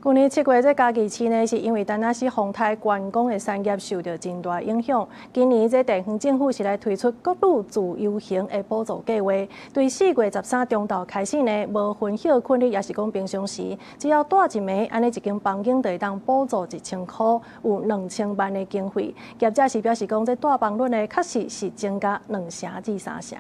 舊年7月，這嘉義市呢，是因為丹那斯風颱觀光的產業受著真大影響。今年這地方政府是來推出國旅自由行的補助計劃，對4月13中晝開始呢，無分歇睏日，抑是講平常時，只要蹛一暝，按呢一間房間就會當補助1000箍，有2000萬的經費。業者是表示講，這蹛房率呢，確實是增加2成至3成。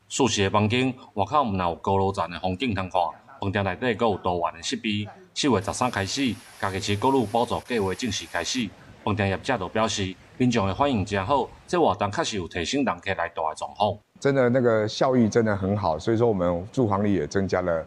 舒適的房間，外口毋但有高樓層的風景通看。飯店內底閣有多元的設備。4月13開始，嘉義市國旅補助計劃正式開始。飯店業者就表示，民眾的反應誠好，這活動確實有提升人客來蹛的狀況。真的，那個效益真的很好，所以說我們住房率也增加了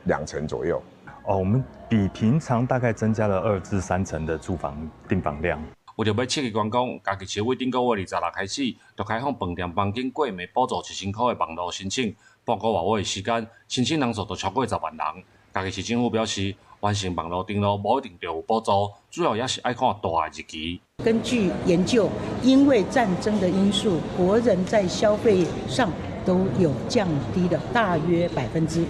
2成左右。哦，我們比平常大概增加了2至3成的住房訂房量。為著欲刺激觀光，嘉義市為頂個月26開始，就開放飯店房間過暝補助1000箍的網路申請。半個外的時間，申請人數就超過10萬人。嘉義市政府表示，完成網路登錄無一定就有補助，主要也是愛看蹛的日期。根據研究，因為戰爭的因素，國人在消費上都有降低了大約5%。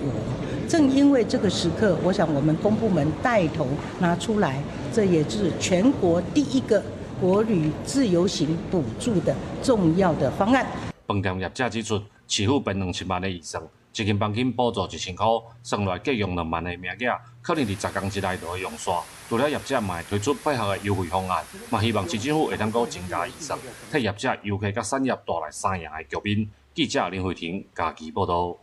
正因為這個時刻，我想我們公部門帶頭拿出來，這也是全國第一個國旅自由行補助的重要的方案。飯店業者指出，市府編2000萬的預算，一間房間補助1000箍，算落來計用2萬的名額，可能佇10工之內就會用煞。除了業者嘛會推出配合的優惠方案，嘛希望市政府會當閣增加預算，替業者、遊客佮產業帶來三贏的局面。記者林慧婷嘉義報導。